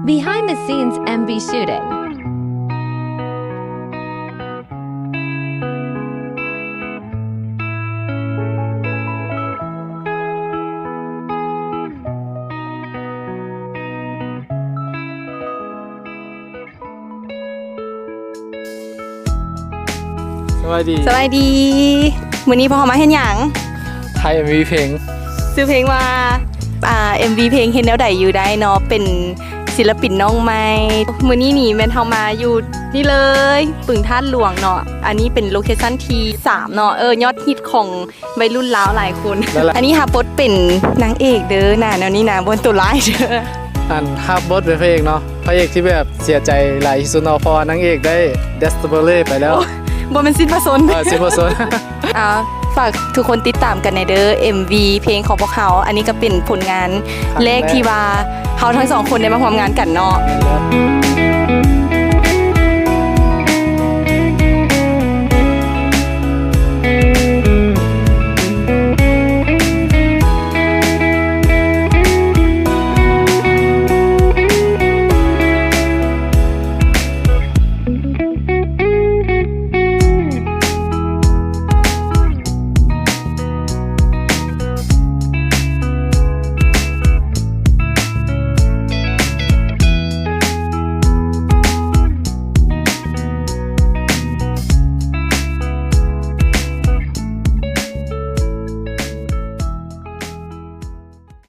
Behind the scenes ເອັມ ວີ Shooting. ສະບາຍດີ ສະບາຍດີ ມື້ນີ້ພວກເຮົາມາເຮັດຫຍັງ? ຖ່າຍເອັມວີເພງ ຊື່ເພງວ່າ ອ່າ ເອັມວີເພງເຮັດແນວໃດຢູ່ໄດ້ເນາະ ເປັນສິນລະປິນນ້ອງໃໝ່. ມື້ນີ້ນີ້ແມ່ນເຮົາມາຢູ່ນີ້ເລີຍ ປຶງທາດຫຼວງເນາະ ອັນນີ້ເປັນໂລເຄຊັນທີສາມເນາະ ເອີ ຍອດຮິດຂອງ ໄວລຸ້ນລາວຫຼາຍຄົນ ອັນນີ້ຮັບບົດເປັນນາງເອກເດີ້ນະ ແນວນີ້ນະ ບໍ່ແມ່ນໂຕຮ້າຍເດີ້. ອັນຮັບບົດເປັນພະເອກເນາະ ພະເອກທີ່ແບບເສຍໃຈຫຼາຍທີ່ສຸດເນາະ ເພາະວ່ານາງເອກໄດ້ Death to Belle ໄປແລ້ວ. ບໍ່ແມ່ນສິ້ນພະຊົນ ເອີ ສິ້ນພະຊົນ. ອ່າ ຝາກທຸກຄົນຕິດຕາມກັນແດ່ເດີ້ ເອັມວີເພງຂອງພວກເຮົາ ອັນນີ້ກໍເປັນຜົນງານແລກທີ່ວ່າເຮົາທັງສອງຄົນໄດ້ມາຮ່ວມງານກັນເນາະ.